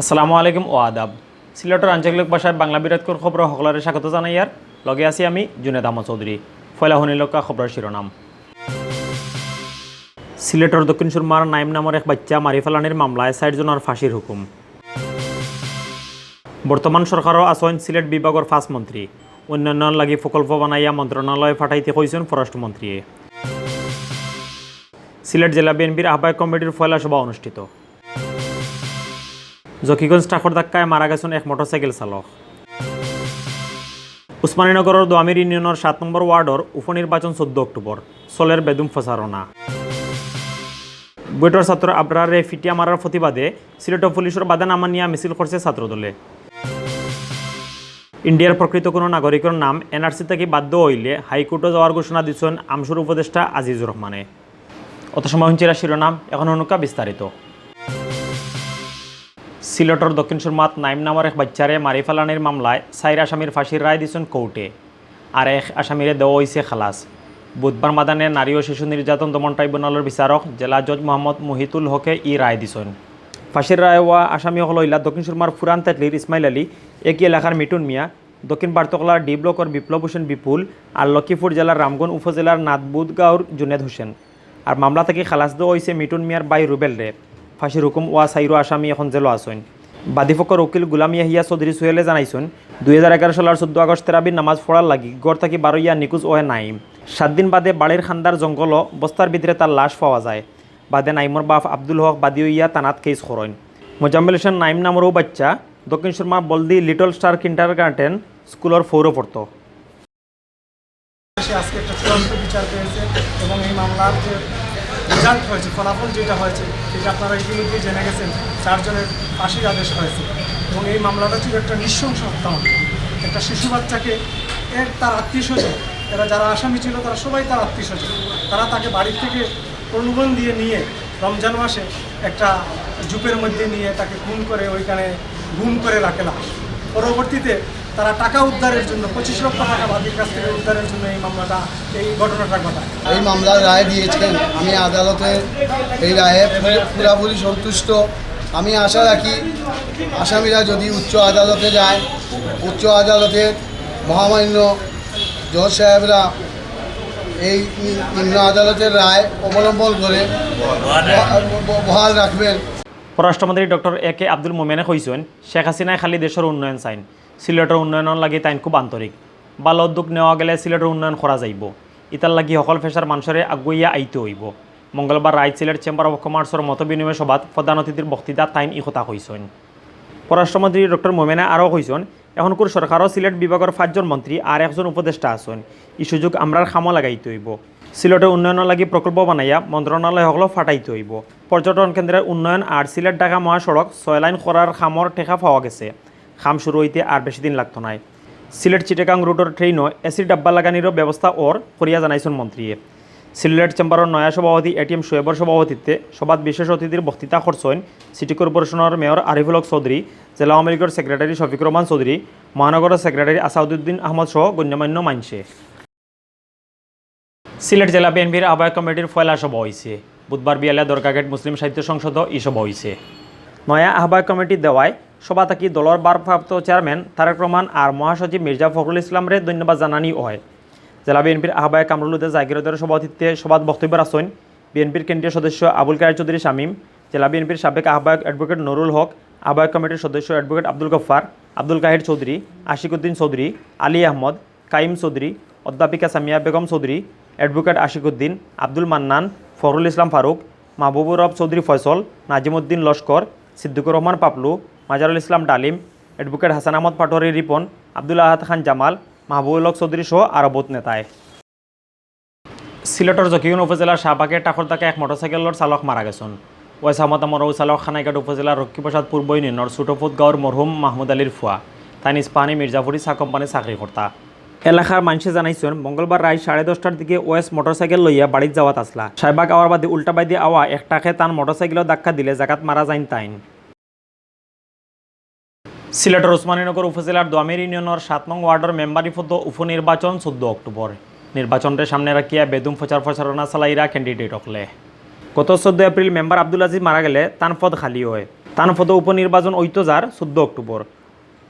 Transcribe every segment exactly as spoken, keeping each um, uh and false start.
আসসালামু আলাইকুম ও আদাব। সিলেটর আঞ্চলিক ভাষায় বাংলা বিরাটকর খবর হকলরে স্বাগত জানাইয়ার। লগে আছি আমি জুনেদ আহমদ চৌধুরী। পয়লা হুনিলউক্কা খবরর শিরোনাম। সিলেটর দক্ষিণ সুরমার নাইম নামর এক বাইচ্চা মারি ফালানির মামলায় চাইর জনর ফাঁসির হুকুম। বর্তমান সরকারো আছইন সিলেট বিভাগর পাঁচ মন্ত্রী। উন্নয়নর লাগি প্রকল্প বানাইয়া মন্ত্রণালয়ে পাঠাইতে কইছইন পররাষ্ট্রমন্ত্রীয়ে। সিলেট জেলা বিএনপির আহ্বায়ক কমিটির পয়লা সভা অনুষ্ঠিত। জকিগঞ্জ ট্রাকর ধাক্কায় মারা গেছইন এক মোটরসাইকেল চালক। উসমানীনগরর দোয়ামির ইউনিয়নর সাত নম্বর ওয়ার্ডর উপনির্বাচন চৌদ্দ অক্টোবর, চলের বেদম প্রচারণা। বুয়েটর ছাত্র আবরাররে ফিটিয়া মারার প্রতিবাদে সিলেটো পুলিশর বাধা না মানিয়া মিছিল করছে ছাত্রদলে। ইন্ডিয়ার প্রকৃত কোনো নাগরিকর নাম এনআরসি থাকি বাদ দেওয়া অইলে হাইকোর্টো যাওয়ার ঘোষণা দিছইন আমসুর উপদেষ্টা আজিজুর রহমানে। অত সময় হুনছিলা শিরোনাম, এখন হুনুক্কা বিস্তারিত। সিলেটর দক্ষিণ সুরমাত নাইম নামর এক বাইচ্চারে মারি ফালানির মামলায় চাইর আসামির ফাঁসির রায় দিছইন কোর্টে। আর এক আসামিরে দেওয়া অইছে খালাস। বুধবার মাদানে নারী ও শিশু নির্যাতন দমন ট্রাইব্যুনালর বিচারক জেলা জজ মোহাম্মদ মুহিতুল হকে ই রায় দিছইন। ফাঁসির রায় অওয়া আসামি অকল অইলা দক্ষিণ সুরমার পুরান তেতলির ইসমাইল আলী, একই এলাকার মিটুন মিয়া, দক্ষিণ বারতকলার ডি ব্লকর বিপ্লব হোসেন বিপুল আর লক্ষ্মীপুর জেলার রামগঞ্জ উপজেলার নাদবুদ গাঁওর জুনেদ হোসেন। আর মামলা থাকি খালাস দেওয়া অইছে মিটুন মিয়ার ভাই রুবেলরে। ফাঁসির হুকুম অওয়া চাইরো আসামি এখন জেলো আছইন। বাদীপক্ষর উকিল গুলাম ইয়াহিয়া চৌধুরী সোহেলে জানাইছইন, দুই হাজার এগারো সালর চৌদ্দ আগস্ট তেরাবির নামাজ পড়ার লাগি ঘর থাকি বারইয়া নিখোঁজ অয় নাইম। সাত দিন বাদে বাড়ির খান্দার জঙ্গলো বস্তার ভিতরে তার লাশ পাওয়া যায়। বাদে নাইমর বাপ আব্দুল হক বাদী অইয়া থানাত কেস করইন। মোজাম্মেল হোসেন নাইম নামর অউ বাইচ্চা দক্ষিণ সুরমা বলদি লিটল স্টার কিন্ডারগার্টেন স্কুলর ফৌরো পড়তো। সে আজকে একটা চূড়ান্ত বিচার পেয়েছে এবং এই মামলার যে রেজাল্ট হয়েছে, ফলাফল যেটা হয়েছে, সেটা আপনারা ইতিমধ্যেই জেনে গেছেন, চারজনের ফাঁসির আদেশ হয়েছে। এবং এই মামলাটা ছিল একটা নৃশংস হত্যাকাণ্ড। একটা শিশু বাচ্চাকে, এর, তার আত্মীয় স্বজন, এরা যারা আসামি ছিল, তারা সবাই তার আত্মীয় স্বজন। তারা তাকে বাড়ি থেকে প্রলোভন দিয়ে নিয়ে রমজান মাসে একটা জুপের মধ্যে নিয়ে তাকে খুন করে ওইখানে গুম করে রাখে লাশ। পরবর্তীতে তারা টাকা উদ্ধারের জন্য, পঁচিশ লক্ষ টাকা বাদীর কাছ থেকে উদ্ধারের জন্য এই মামলাটা, এই ঘটনাটা ঘটায়। এই মামলার রায় দিয়েছেন, আমি আদালতে এই রায়ে পুরো-, পুরাপুরি সন্তুষ্ট। আমি আশা রাখি আসামিরা যদি উচ্চ আদালতে যায়, উচ্চ আদালতের মহামান্য জজ সাহেবরা এই নি-, নিম্ন আদালতের রায় অবলম্বন করে ব-, ব-, বহাল রাখবেন। পররাষ্ট্রমন্ত্রী ডক্টর এ কে আব্দুল মোমেনে কইছইন, শেখ হাসিনায় খালি দেশর উন্নয়ন চাইন, সিলেটর উন্নয়নর লাগি তাইন খুব আন্তরিক। ভালা উদ্যোগ নেওয়া গেলে সিলেটর উন্নয়ন করা যাইবো। ইতার লাগি হকল পেশার মানষরে আগুয়াইয়া আইতে অইবো। মঙ্গলবার রাইত সিলেট চেম্বার অফ কমার্সর মতবিনিময় সভাত প্রধান অতিথির বক্তৃতাত তাইন ই কথা কইছইন। পররাষ্ট্রমন্ত্রী ডক্টর মোমেনে আরও কইছইন, এখনকুর সরকারো সিলেট বিভাগর পাঁচজন মন্ত্রী আর একজন উপদেষ্টা আছইন। ই সুযোগ আমরার কামো লাগাইতে অইবো। সিলেটর উন্নয়নর লাগি প্রকল্প বানাইয়া মন্ত্রণালয় হকলো পাঠাইতে অইবো। পর্যটন কেন্দ্রের উন্নয়ন আর সিলেট ঢাকা মহাসড়ক ছয় লাইন করার কামর টেকা পাওয়া গেছে। কাম শুরু অইতে আর বেশি দিন লাগতো নায়। সিলেট চিটাগাং রুটর ট্রেইনো এসির ডাব্বা লাগানিরও ব্যবস্থা অর করিয়া জানাইছইন মন্ত্রীয়ে। সিলেট চেম্বারর নয়া সভাপতি এটিএম শোয়েবর সভাপতিত্বে সভাত বিশেষ অতিথির বক্তৃতা করছইন সিটি কর্পোরেশনর মেয়র আরিফুল হক চৌধুরী, জেলা আওয়ামী লীগর সেক্রেটারি শফিকুর রহমান চৌধুরী, মহানগরর সেক্রেটারি আসাদুদ্দিন আহমদ সহ গণ্যমান্য মানষে। সিলেট জেলা বিএনপির আহ্বায়ক কমিটির পয়লা সভা অইছে। বুধবার বিয়ালে দরগাগেট মুসলিম সাহিত্য সংসদো ই সভা অইছে। নয়া আহ্বায়ক কমিটি দেওয়ায় সভা থাকি দলর ভারপ্রাপ্ত চেয়ারম্যান তারেক রহমান আর মহাসচিব মির্জা ফখরুল ইসলামরে ধন্যবাদ জানানি অয়। জেলা বিএনপির আহ্বায়ক কামরুল হুদা জাগিরদারর সভাপতিত্বে সভাত বক্তব্য রাখছইন বিএনপির কেন্দ্রীয় সদস্য আবুল কায়ের চৌধুরী শামীম, জেলা বিএনপির সাবেক আহ্বায়ক অ্যাডভোকেট নুরুল হক, আহ্বায়ক কমিটির সদস্য অ্যাডভোকেট আব্দুল গফফার, আব্দুল কাহির চৌধুরী, আশিকুদ্দিন চৌধুরী, আলী আহমদ, কাইম চৌধুরী, অধ্যাপিকা সামিয়া বেগম চৌধুরী, অ্যাডভোকেট আশিকুদ্দিন, আব্দুল মান্নান, ফখরুল ইসলাম ফারুক, মাহবুবুর রব চৌধুরী ফয়সল, নাজিমুদ্দিন লস্কর, সিদ্দিকুর রহমান পাপলু, মাজারুল ইসলাম ডালিম, অ্যাডভোকেট হাসান আহমদ পাটোয়ারি রিপন, আব্দুল আহাদ খান জামাল, মাহবুবুল হক চৌধুরী সহ আরো বউত নেতায়। সিলেটর জকিগঞ্জ উপজেলার শাহবাগে ট্রাকর ধাক্কায় এক মোটরসাইকেলর চালক মারা গেছইন। ওয়েস আহমদ নামর অউ চালক কানাইঘাট উপজেলার রক্ষীপ্রসাদ পূর্ব ইউনিয়নর ছোটফুত গাঁওর মরহুম মাহমুদ আলীর ফুয়া। তাইন ইস্পাহানি মির্জাপুরি চা কোম্পানিত চাকরি করতা। এলাকার মানষে জানাইছইন, মঙ্গলবার রাইত সাড়ে দশটার দিকে ওয়েস মোটরসাইকেল লইয়া বাড়িত যাওয়াত আছলা। শাহবাগ আওয়ার বাদে উল্টা বায়দি আওয়া এক ট্রাকে তান মোটরসাইকেলো ধাক্কা দিলে জাগাত মারা যাইন তাইন। সিলেটর উসমানীনগর উপজেলার দোয়ামির ইউনিয়নর সাত নং ওয়ার্ডর মেম্বারি পদো উপনির্বাচন চৌদ্দ অক্টোবর। নির্বাচনরে সামনে রাখিয়া বেদম প্রচার প্রচারণা চালাইরা ক্যান্ডিডেট অকলে। গত চৌদ্দ এপ্রিল মেম্বার আব্দুল আজিজ মারা গেলে তান পদ খালি অয়। তান পদো উপনির্বাচন অইতো যার চৌদ্দ অক্টোবর।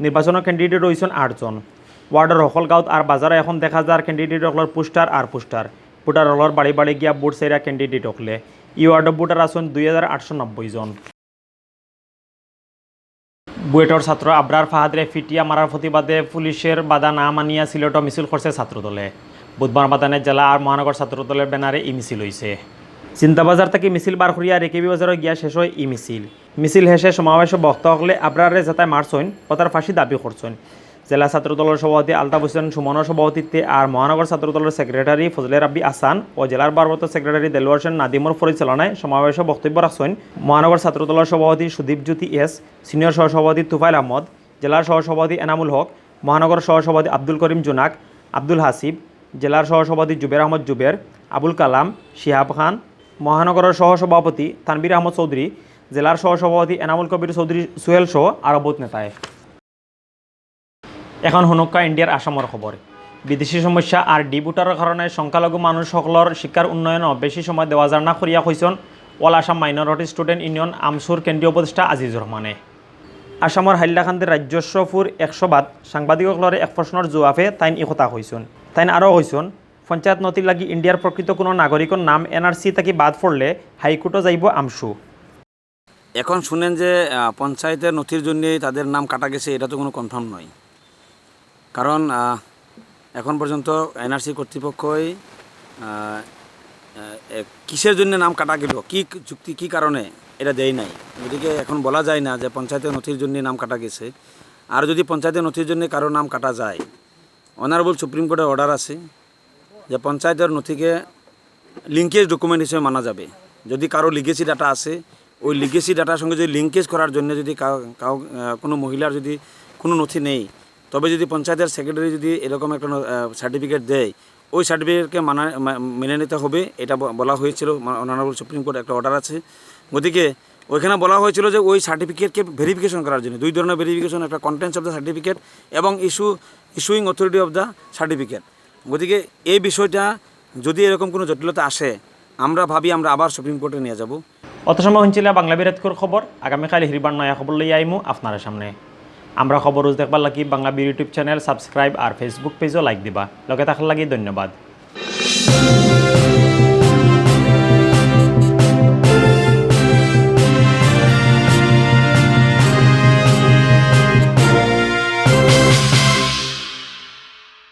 নির্বাচনর ক্যান্ডিডেট অইছইন আটজন। ওয়ার্ডর হকল গাঁওত আর বাজারো এখন দেখা যার ক্যান্ডিডেট অকলর পোস্টার আর পোস্টার। ভোটার অকলর বাড়ি বাড়ি গিয়া ভোট চাইরা ক্যান্ডিডেট অকলে। ই ওয়ার্ডো ভোটার আছইন দুই হাজার আটশো নব্বই জন। বুয়েটর ছাত্র আবরার ফাহাদরে পিটিয়া মারার প্রতিবাদে পুলিশের বাধা না মানিয়া সিলেটো মিছিল করছে ছাত্রদলে। বুধবার মাদানে জেলা আর মহানগর ছাত্রদলের ব্যানারে ই মিছিল অইছে। চিন্তাবাজার থাকি মিছিল বার করিয়া রেকেবি বাজারো গিয়া শেষ অয় ই মিছিল। মিছিল শেষে সমাবেশো বক্তা অকলে আবরাররে যেতায় মারছইন, অতার ফাঁসি দাবি করছইন। জেলা ছাত্রদলর সভাপতি আলতাফ হোসেন সুমনর সভাপতিত্বে আর মহানগর ছাত্রদলর সেক্রেটারি ফজলে রাব্বি আহসান ও জেলার ভারপ্রাপ্ত সেক্রেটারি দেলোয়ার হোসেন নাদিমর পরিচালনায় সমাবেশো বক্তব্য রাখছইন মহানগর ছাত্রদলর সভাপতি সুদীপ জ্যোতি এস, সিনিয়র সহসভাপতি তুফাইল আহমদ, জেলার সহসভাপতি এনামুল হক, মহানগর সহসভাপতি আব্দুল করিম জুনাক, আব্দুল হাসিব, জেলার সহসভাপতি জুবের আহমদ জুবের, আবুল কালাম, শিহাব খান, মহানগরর সহসভাপতি তানভীর আহমদ চৌধুরী, জেলার সহসভাপতি এনামুল কবির চৌধুরী সুহেল সহ আরো বউত নেতায়। এখন হুনুক্কা ইন্ডিয়ার আসামর খবর। বিদেশি সমস্যা আর ডি ভোটারর কারণে সংখ্যালঘু মানুষ অকলর শিক্ষার উন্নয়নো বেশি সময় দেওয়া যার না করিয়া কইছইন All Assam Minority Student Union, আমসুর কেন্দ্রীয় উপদেষ্টা আজিজুর রহমানে। আসামর হাইলাকান্দির রাজ্যসভার এক সভাত সাংবাদিক অকলরে এক প্রশ্নর জুয়াফে তাইন ই কথা কইছইন। তাইন আরো কইছইন, পঞ্চায়েত নথির লাগি ইন্ডিয়ার প্রকৃত কুনু নাগরিকর নাম এনআরসি থাকি বাদ পড়লে হাইকোর্টো যাইবো আমসু। এখন শুনেন যে আহ, পঞ্চায়েতের নথির জন্য তাদের নাম কাটা গেছে, এটা তো কোনো কনফার্ম নয়। কারণ আহ, এখন পর্যন্ত এনআরসি কর্তৃপক্ষই আহ, আহ, এ, কিসের জন্য নাম কাটা গেল, কি যুক্তি, কি কারণে, এটা দেয় নাই। গতিকে এখন বলা যায় না যে পঞ্চায়েতের নথির জন্য নাম কাটা গেছে। আর যদি পঞ্চায়েতের নথির জন্য কারো নাম কাটা যায়, অনারেবল সুপ্রিম কোর্টের অর্ডার আছে যে পঞ্চায়েতের নথিকে লিঙ্কেজ ডকুমেন্ট হিসেবে মানা যাবে। যদি কারো লিগেসি ডাটা আছে, ওই লিগেসি ডাটার সঙ্গে যদি লিঙ্কেজ করার জন্য যদি কাউ কাউ আহ, কোনো মহিলার যদি কোনো নথি নেই, তবে যদি পঞ্চায়েতের সেক্রেটারি যদি এরকম একটা সার্টিফিকেট দেয়, ওই সার্টিফিকেটকে মানা মা- মেনে নিতে হবে। এটা ব- বলা হয়েছিল, অনারেবল সুপ্রিম কোর্ট একটা অর্ডার আছে। গতিকে ওইখানে বলা হয়েছিল যে ওই সার্টিফিকেটকে ভেরিফিকেশন করার জন্য দুই ধরনের ভেরিফিকেশন, একটা কন্টেন্টস অফ দ্য সার্টিফিকেট এবং issue issuing authority of the certificate. গতিকে এই বিষয়টা যদি এরকম কোনো জটিলতা আসে, আমরা ভাবি আমরা আবার সুপ্রিম কোর্টে নিয়ে যাব। অত সময় হুনছিলা বাংলা বিরাটকুর খবর। আগামীকাল হিরবার নয়া খবর লইয়া আইমু আপনারা সামনে। আমরা খবর রোজ দেখবার লাগি বাংলা বির ইউটিউব চ্যানেল সাবস্ক্রাইব আর ফেসবুক পেজও লাইক দিবা। লগে থাকার লাগি ধন্যবাদ।